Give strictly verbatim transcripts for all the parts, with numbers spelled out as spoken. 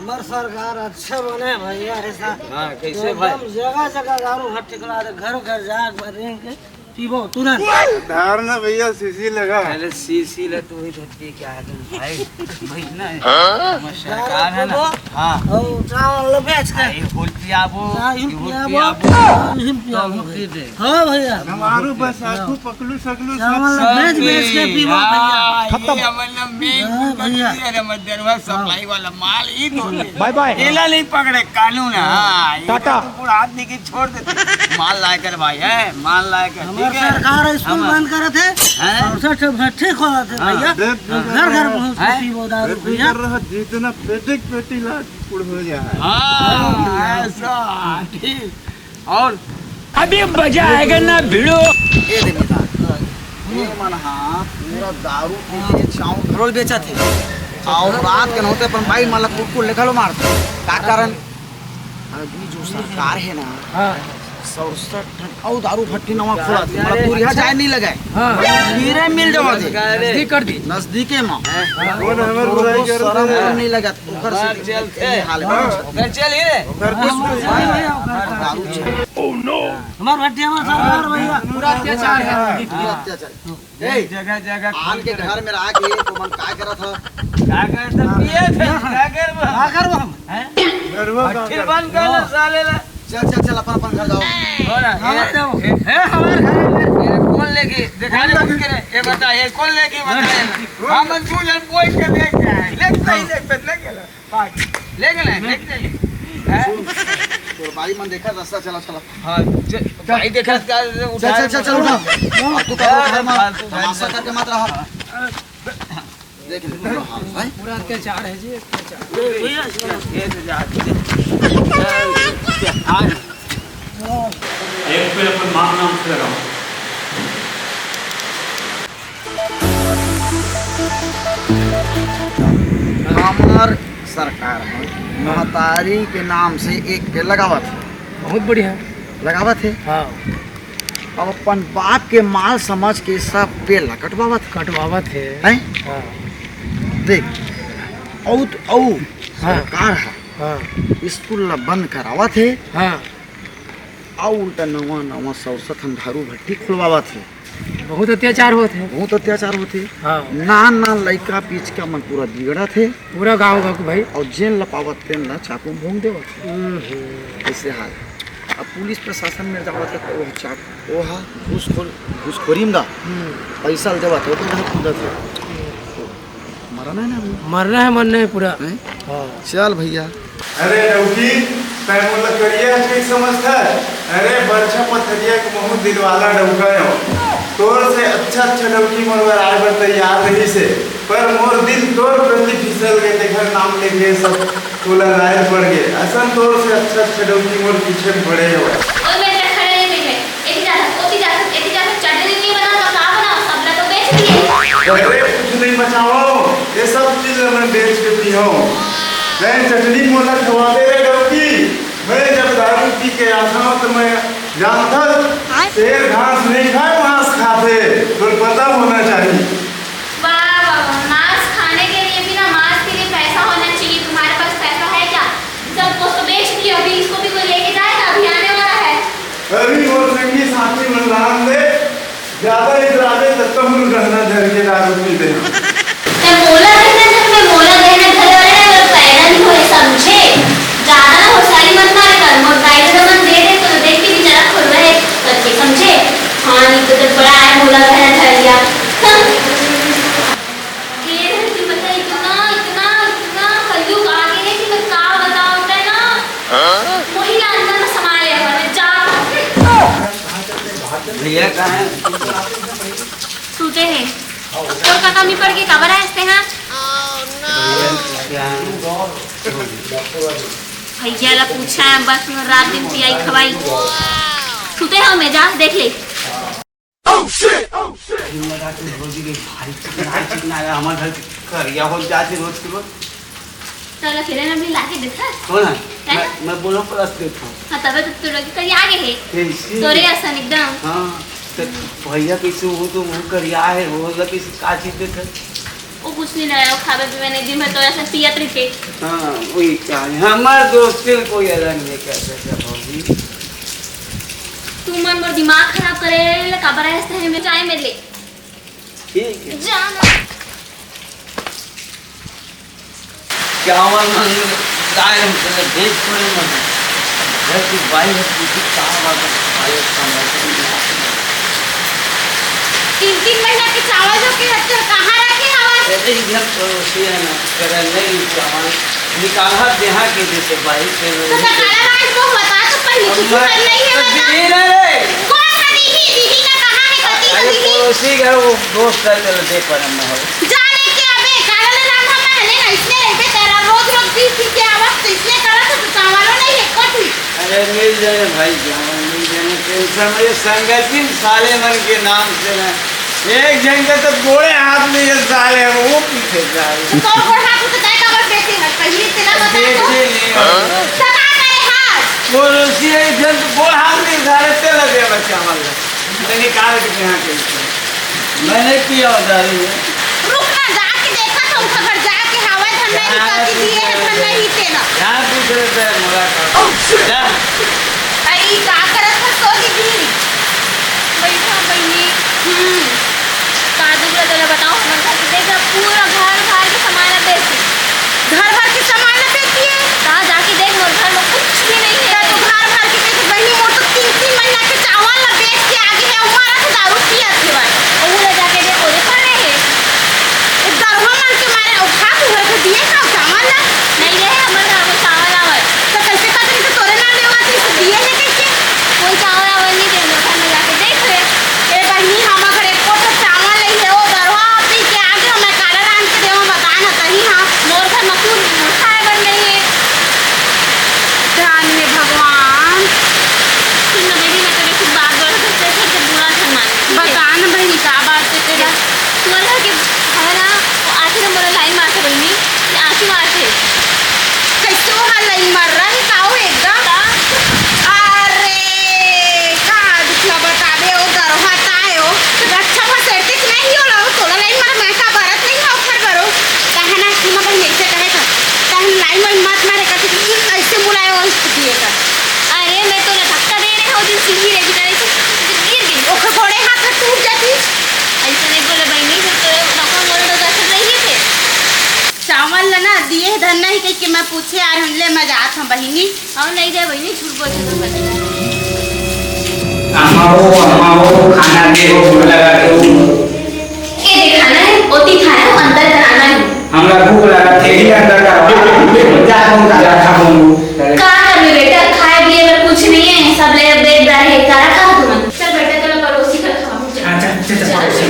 हमर सरकार अच्छा बने भैया, ऐसा हाँ, कैसे एकदम भाई? जगह जगह दारू भट्टी खुला दे, घर घर जाके भरेंगे, पीबो तुरंत। धार ना भैया, शीशी लगा। पहले शीशी ले, तू ही धरती क्या है तुम भाई? भाई ना है। हाँ? हमर सरकार है ना? पीबो। हाँ। और चावल ले बेच के। हाँ, ये होल पियाबो, हाँ, ये होल पियाबो। पियाबो। तो हम लोग पी दे। हाँ भैया। हमारू बस आखू पकलू सकलू सब चावल सब बेच, बेच के पीबो भैया। हाँ, ये खत्म। हमर ना main हाँ भैया। ये रे मत दरवा सप्लाई वाला माल ही तो ले। बाय बाय। एला नहीं पकड़े कानून, हाँ, ये टाटा। तो पूरा आदमी की छोड़ देते। माल लाया कर भाई, है, माल लाया कर, हमर ठीक है? सरकार स्कूल हम बंद करत है, हैं? सरसठ से भट्टी खोलत है हाँ। भैया। देख, घर घर पहुँच के हैं? पीबो दारू भैया। कर रहा, जितना पेटी पेटी लाट कुड़ हो जाए। हाँ, ऐसा, ठीक। और अभी मजा आएगा ना भिड़ो। ए दे मिता, ये मन हा पूरा दारू पी के चाउर घरोल बेचत हे। और रात के नहोते अपन भाई मन ला कुकुर लेखा लो मारत। का कारण? अभी जो सरकार है ना, हाँ। सड़सठ ठन अउ दारू भट्टी नवा खोलत हे, मतलब दूरिहा जाए नहीं लगे। हाँ। हीरे मिल जावत हे। नजदीक कर दी। नजदीके में। कौन हमर बुराई करत हे? शरम नहीं लगत। ओकर से चल, ए, हाल में। ओकर चल ही रे। ओकर कुछ नहीं। दारू छे। हमार भट्टी, हमार सरकार भैया। पूरा अत्याचार है। पूरा अत्याचार। ए, जगह, जगह आन के घर में रह के तो मन का करत ह? का करत ह? पिए थे, का करबो? का करबो हम? हैं? गरुआ का भट्टी करबो? बंद कर ले साले ला। चल, चल, चल, अपन, अपन घर जाओ। हो ना, हाँ, ये, जाओ। ये, ये हमार घर है। ये कौन लेके? देखा ले, कौन लेके? ये बता, ये कौन लेके बता, ये। हम तू जन कोई के देख के आए। लेके नहीं, लेके, लेके ला। ले गेले, ले गेले। हैं? तोर भाई मन देखा रास्ता चला, चला। हाँ, च-, भाई देखा का उठा चल, चल, चल, उठा। और तू करो घर में फालतू तमाशा करके मत रहा। देख ले, पूरा हाल, हैं? पूरा अत्याचार है जी, अत्याचार। ये तो जा, ये तो जा। हाँ। एक पेड़ अपन माँ के नाम से लगाओ। हमर सरकार ह महतारी के नाम से एक पेड़ लगावत हे। बहुत बढ़िया। लगावत हे। हाँ। अब अपन बाप के माल समझ के सब पेड़ ला कटवावत हे। कटवावत हे। हैं? हाँ। देख, अउ त अउ हाँ। सरकार ह हाँ। स्कूल ला बंद करावत हे। हाँ। अउ उल्टा नवा नवा सड़सठ ठन दारू भट्टी खुलवावत हे। बहुत अत्याचार होत हे। बहुत अत्याचार होत हे। हाँ। नान नान लइका पिचका मन पूरा बिगड़त हे। पूरा गाँव का भाई। अउ जेन ल पावत तेन ल चाकू भोंक देवत हे। हम्म। ऐसे हाल हे। अब पुलिस प्रशासन में जावत हे त ओह चाक-, ओह घूसखोर, घूसखोरी में दा हम्म। पैसा ल देवत हे, ओकर घर कूदत हे। हम्म। मरना है ना अभी? मरना है, मरना है पूरा। हैं? हाँ। चल भैया। अरे डौकी, तैं मोला करिया ठीक समझथस? अरे बरछा पथरिया के महूँ दिलवाला डौका हो। तोर से अच्छा अच्छा डौकी मोर बर आए बर तैयार रहिस हे, पर मोर दिल तोर प्रति फिसल गे, तेखर नाम लेके सब तोला लायल पड़ गे। असन तोर से अच्छा अच्छा डौकी मोर पीछे पड़े हो। ओए, मैं खड़े नहीं देखे। एती जाथन, ओती जाथन, एती जाथन, चटनी नहीं बनाओ तो का बनाओ? सब ला तो बेच दिए। अरे कुछ नहीं बचाओ, ये सब चीज मैं बेच के पीहूँ। मैं चटनी मोला खवाबे रे डौकी। मैं जब दारू पी के आथव तो मैं जानथस, शेर घास नहीं खाए, मांस खाथे। तोर पता होना चाहिए। वाह, वाह, वाह, मांस खाने के लिए भी ना, मांस के लिए पैसा होना चाहिए। तुम्हारे पास पैसा है क्या? सब कुछ तो बेच दिया, अभी इसको भी कोई लेके जाएगा, अभी आने वाला है। अभी मोर संगी साथी मन राम दे, ज्यादा इतराबे त तहुन गहना धर के दारू पी दे। ते मोला गहना धर में, मोला गहना धरे वाले ना, अगर पैदा नहीं होए, समझे? ज्यादा ना होशियारी मत मारे कर, मोर दाई ददा मन दे दे, तो देख के बेचारा खुल रहे करके, समझे? हाँ, नहीं तो, तो बड़ा है, मोला गहना धर लिया। हाँ। ये धरती में तो इतना, इतना, इतना कलयुग आ गया है कि मैं का बताऊं, मैं ना, वही अंदर में समा लिया, मैं जा। भैया कहाँ है? सूते हैं। तोर का कमी पड़ के काबर आए हस तेहा? भैया क्या है? भैया ला पूछा है बस, रात दिन पियाई खवाई। सूते हो में, जा देख ले। Oh shit! Oh shit! भौजी के भाई चिकना है, चिकना है, हमारे घर करिया हो जाते रोज के रोज। तो अकेले ने भी लाके देखा? कौन है? है मैं, ना? मैं बोलो प्लस देखा। हाँ, तबे तो तू लोग कहीं आगे है। कैसे? तोरे असन एकदम। हाँ, तो भैया कैसे हो तो वो करिया है, वो वाला कैसे का चीज देखा? वो कुछ नहीं लाया, खावे पीवे नहीं, दिन भर तो ऐसे पियत रहिथे। हाँ, वही चाहे। हमार दोस्ती में कोई अलग नहीं कर सकता, भौजी। तू मन मोर दिमाग खराब करे ले, काबर ऐसे है, मैं जाए मेरे लिए। ठीक है। जाना। चावल मन दाल हम तोला भेज पड़े मन। घर की बाई है, तू की चावल का खाए का मौसम नहीं। तीन तीन महीना के चावल जो के रखे हो, कहाँ रखे हवा? अरे, इधर पड़ोसी है ना, करे नहीं चावल, निकाला देहा के जैसे बाई के तो निकाला आज वो बता तो, पर अब कुछ मैं कर नहीं है, तो बता। दीदी ना रे। कौन है दीदी? दीदी ना कहाँ है? कती है अरे, दीदी? पड़ोसी घर वो दोस्त है, चलो दे पर हम हो। जाने के अबे, काला ले नाम हम है ना, इसने रहिबे तेरा, रोज रोज पी पी के आवाज तो इसने करा था, तो चावलो नहीं है, कट हुई। अरे मिल जाए भाई, जाओ, मिल जाए, टेंशन में ये संगत भी साले मन के नाम से ना, एक जन के तो गोड़े हाथ में ये साले वो पीछे जा रहे। तो तोर गोड़ हाथ उठे तय काबर बेचे है, पहले तेरा बता तो। बेचे नहीं। तो का करे हाथ? वो रोसी है, जन तो गोड़ हाथ में साले तेल लगे बच्चा वाला। मैं निकाल के यहाँ के मैं नहीं पिया हूँ दारू में। रुक ना, जाके देखा था उनका घर, जाके हवा धन नहीं जाके निकालती दिए है, धन नहीं तेरा। यहाँ पूछ रहे थे मुलाकात। जा। अरे, का करत है सो दीदी? बैठा बहिनी। हम्म। का दुख रहा तेला बताओ, हमर घर के देख, पूरा घर भर के सामान है बेच दी। घर भर के सामान ला बेच दिए? ता जाके देख, मोर घर में कुछ भी नहीं है। ता तो घर भर के बेच, बहिनी, मोर तो तीन तीन महीना के चावल ला बेच के आगे है, उमा रख दारू पियत हेवय। ओहू ला जाके देख, ओदे पर रहे। ए दरुहा मन के मारे, ओ खा तू घर के दिए का चावल ला? नहीं रहे, हमर घर में चावल आवय। तो कैसे कहते हैं कि तोरे नाम लेवा तो इसे दिए है कैसे? कोई चावल आवल नहीं दे, मोर घर में जाके देख ले। ए बहिनी, हम अगर एको ठो चावल नहीं है, ओ दरुहा पी के आगे, मैं काला रांध के देवा, बता ना तही हाँ। मोर घर में कुछ खाए बर नहीं है। धन हे भगवान। सुन ना बहिनी, मैं तोरे कुछ बात बोलत हूँ, तो फिर से बुरा मत मान, ठीक है? बता ना बहिनी, का बात है तेरा? तोर घर के हवा ना, वो आथे ना मोला लाइन मारथे बहिनी, ये आँखी मारथे। कैसे वो हा लाइन मार रहा है, का हो एकदम? का? अरे, का दुखला बताबे, ओ दरोहा तायो, तो अच्छा फसेरते कि नहीं होला, ओ तोला लाइन मार, मैं का बरत नहीं हो, खर बरो। कहे ना, सीमा बहिनी ऐसे कहे था, तहन लाइन वाइन मत मारे, कथी कि ऐसे बुलाए, ओ दिए का। अरे, मैं तोला धक्का दे रहे हो, दिन सीढ़ी रे, बिना ऐसे गिर गई। ओकर गोड़े हाथ टूट जाती। ऐसे नहीं बोले बहिनी, जो तो डॉक्टर मोरे डोगा से रही थे। चावल ला ना दिए धन नहीं कह के मैं पूछे आ रहूं, ले मैं जात हूं बहिनी। और नहीं दे बहिनी, झूठ बोलते तो बहिनी। अम्मा हो, अम्मा हो, खाना दे हो, भूख लगा के हो। ये दे खाना है, ओती खाना हो, अंदर कराना है। हमरा भूख लगा, थे ही अंदर का। जा तुम का रखा हूं। का करबे बेटा, खाए पिए में कुछ नहीं है, सब ले बेच डाले है, करा कहा तुमन? चल बेटा, चलो पड़ोसी का खावा, चल। हाँ, चल, चल, चल, चल, पड़ोसी।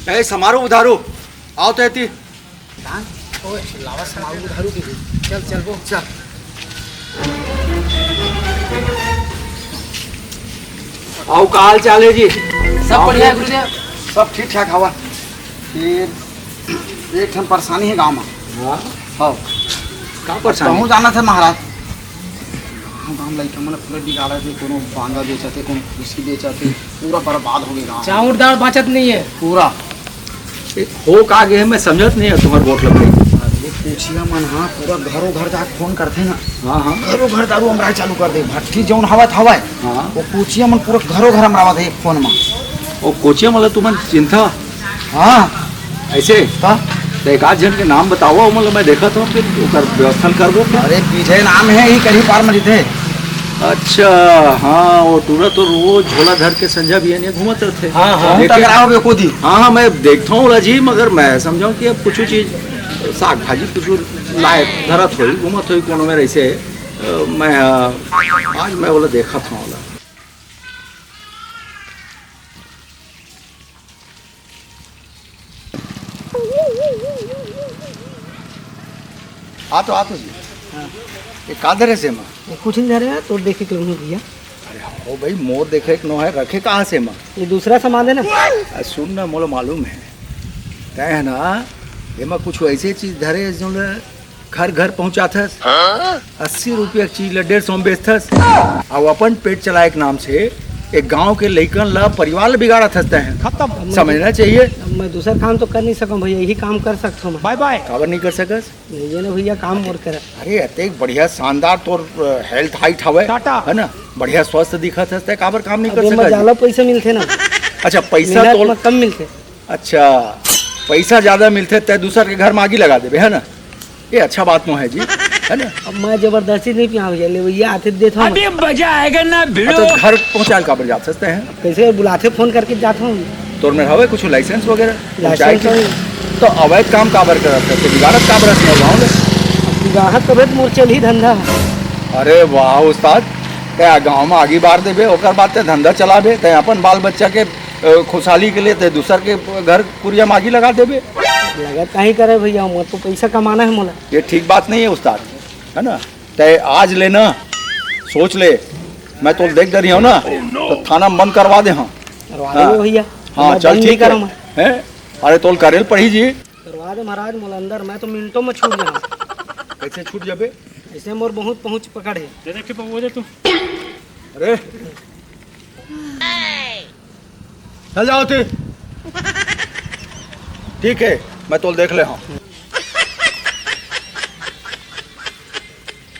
चल। ए, समारो उधारो, आओ तो एती। दान? ओए, लावा समारू उधारू के दे। चल, चल, वो। चल। आओ, का हाल चाल है जी? सब आओ, बढ़िया है, फिर। गुरुदेव। सब ठीक ठाक हवा। फिर एक ठन परेशानी है गाँव में। हाँ? हाँ। का परेशानी? कहूँ जाना था महाराज। गाँव, गाँव लइका मन पूरा बिगाड़त हे, कोनो बांगा बेचत हे, कोनो खुशी बेचत हे, पूरा बर्बाद हो गया गाँव। चाउर दाल बाचत नहीं है। पूरा। ए, हो का गे हे, मैं समझत नहीं है तुम्हार वोट लग गई। अरे कोचिया मन हाँ पूरा घरों घर जाके फोन करथे ना। हाँ, हाँ। घरों घर दारू अमराय चालू कर दे, भट्ठी जौन हवत हवय। हाँ। वो कोचिया मन पूरा घरों घर अमरावत हे फोन में। वो कोचिया मतलब तुमन चिंता? हाँ। ऐसे? हाँ। तो एक आध जन के नाम बताओ, मतलब मैं देखा था, फिर ओकर व्यवस्था करबो फिर। अरे विजय नाम है, ही कहीं पार में रहिथे। अच्छा, हाँ, वो टूरा तो रोज झोला धर के संझा बिहान घूमत रहथे। हाँ, हाँ। हम देखे टकराव बे खुद ही। हाँ, हाँ, मैं देखता हूँ ओला जी, मगर मैं समझाऊँ कि अब कुछ चीज साग भाजी कुछ लाए धरत होई, घूमत होई कोनो में ऐसे, अ, मैं, अ, आज मैं ओला देखत हूँ ओला। आ तो, आ तो जी। हाँ। ये का धरे से एमा? ये कुछ नहीं धरे, तोर देखे के लोग भैया। अरे हो भाई, मोर देखे के नो है, रखे कहाँ से एमा? ये दूसरा सामान है ना। आ, सुन ना, मोला मालूम है। तय है ना, एमा कुछ ऐसे चीज धरे जो घर घर पहुंचाथस। हाँ? अस्सी रुपया के चीज ला डेढ़ सौ में बेचथस। अउ अपन पेट चलाए के नाम से एक गांव के लइकन ला, परिवार ला बिगाड़त हस तैं। खत्म। समझना चाहिए। अब मैं दूसर काम तो कर नहीं सकूं भैया, यही काम कर सकता हूँ मैं। बाय बाय। काबर नहीं कर सकस? नहीं, ये ना भैया, काम और कर। अरे, अतेक बढ़िया, शानदार तोर हेल्थ हाइट हवे, टाटा। है ना? बढ़िया स्वस्थ दिखत हस तैं, काबर काम नहीं कर अब ये सकस? ज्यादा पैसा मिलथे ना, अच्छा, पैसा मेहनत तोल में कम मिलथे। अच्छा, पैसा ज्यादा मिलथे, तैं दूसर के घर में आगी लगा देबे, है ना? ये अच्छा बात नो है जी, है ना? अब मैं जबरदस्ती नहीं पिया भैया, लेवैया आथे देता हूँ। अभी मजा आएगा ना भिड़ो। तो घर पहुंचाए काबर जात हस तैं? कैसे बुलाथे, फोन करके जाता हूँ। तोर में हवे कुछ लाइसेंस वगैरह? पहुंचाए लाइसेंस के? तो अवैध काम काबर करत हस? बिगाड़त काबर हस मोर गाँव में? ग्राहक तबे तो मोर चलही धंधा। अरे वाह उस्ताद, तैं गाँव में आगी बार देबे, ओकर बाद तैं धंधा चलाबे, तैं अपन बाल बच्चा के अ, खुशहाली के लिए तैं दूसर के घर कुरिया में आगी लगा देबे। लगत काहे करे भैया, मोर तो पैसा कमाना है मोला। ये ठीक बात नहीं है उस्ताद, है ना? तैं आज ले ना, सोच ले, मैं तोल देख डरिहूँ ना, तो थाना में बंद करवा देहूँ। करवा हाँ। दो भैया। हाँ, मैं चल बंद नहीं ठीक है। करूँगा। हैं? अरे तोल करेल पड़ी जी। करवा दे महाराज, मोला अंदर, मैं तो मिनटों में छूट जाऊँ। कैसे छूट जाबे? ऐसे मोर बहुत पहुँच पकड़ है। दे दे, वो दे तू। अरे, चल जाओ थे। ठीक है, मैं तोल देख ले हूँ।